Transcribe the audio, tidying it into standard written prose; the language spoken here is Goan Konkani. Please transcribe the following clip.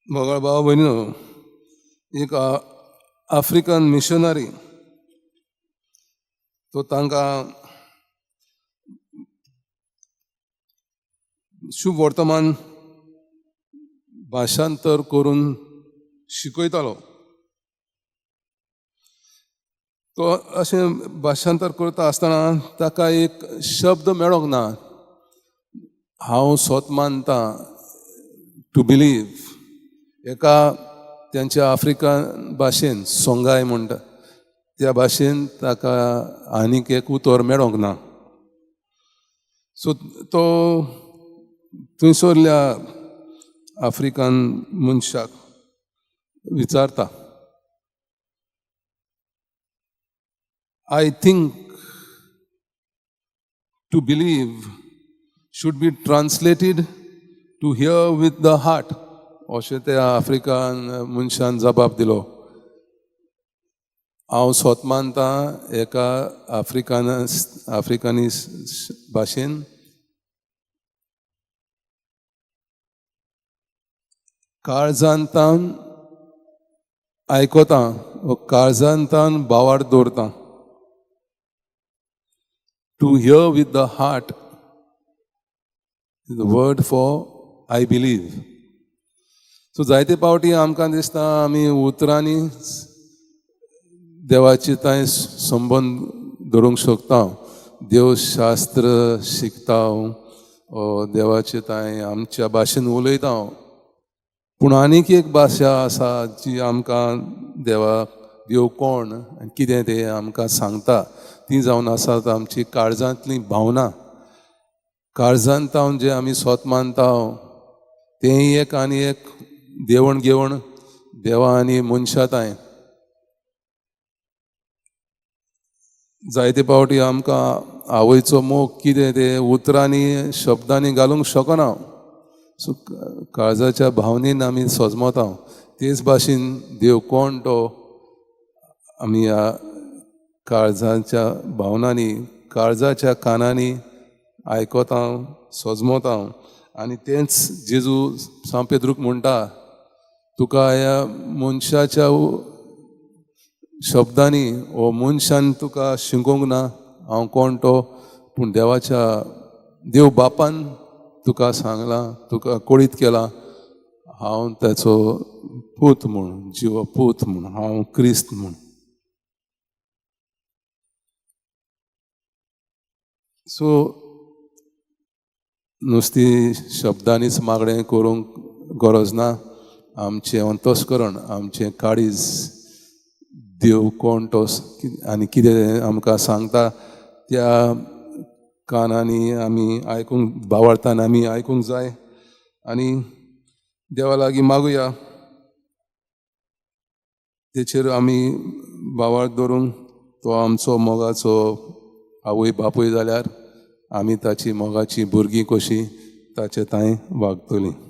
मोगाळ भाव भयणीनो, एक आफ्रिकन मिशनरी तो तांकां शुभ वर्तमान भाशांतर करून शिकयतालो. तो अशें भाशांतर करता आसतना ताका एक शब्द मेळोंक ना. हांव सोत मानता, टू बिलीव, एका तेंच्या आफ्रिकन भाशेन सोंगाय म्हणटा त्या भाशेन ताका आनीक एक उतर मेळोंक ना. सो तो थंयसरल्या आफ्रिकन मनशाक विचारता, I think to believe should be translated to hear with the heart, अशें त्या आफ्रिकन मनशान जबाब दिलो. हांव सोत मानता एका आफ्रिकनी भाशेन काळजांतान आयकता वा काळजांतान भावार्थ दवरता. To hear with the heart is the word for I believe. So जायते पावटी आमकां दिसता आमी उतरांनी देवाचे तांय संबंद धरूंक शकता, देवशास्त्र शिकता, देवाचे तांय आमच्या भाशेन उलयता, पूण आनीक एक भाशा आसा जी आमकां देवाक देव कोण आनी कितें तें आमकां सांगता, ती जावन आसात आमची काळजांतली भावना. काळजांत जें आमी सोत मानता तेंय एक आनी एक देवण घेवण देवा आनी मनशा तांय. जायते पावटी आमकां आवयचो मोग कितें तें उतरांनी शब्दांनी घालूंक शकना. सो काळजाच्या भावनेन आमी सजमता. तेच भाशेन देव कोण तो आमी ह्या काळजाच्या भावनांनी काळजाच्या कानांनी आयकता, सजमता. आनी तेंच जेजू सांत पेद्रूक म्हणटा, तुका ह्या मनशाच्या शब्दांनी वो मनशान तुका शिकोवंक ना हांव कोण तो, पूण देवाच्या देव बापान तुका सांगलां, तुका कळीत केलां हांव ताचो पूत म्हूण, जिवो पूत म्हूण, हांव क्रिस्त म्हूण. सो नुस्ती शब्दांनीच मागणें करूंक गरज ना. आमचें अंतस्करण, आमचें काळीज देव कोण तो आनी कितें आमकां सांगता त्या कानांनी आमी आयकूंक, भावार्थान आमी आयकूंक जाय. आनी देवा लागीं मागुया, तेचेर आमी भावार्थ दवरूंक तो आमचो मोगाचो आवय बापूय जाल्यार आमी ताची मोगाची भुरगीं कशीं ताचे तांय वागतलीं.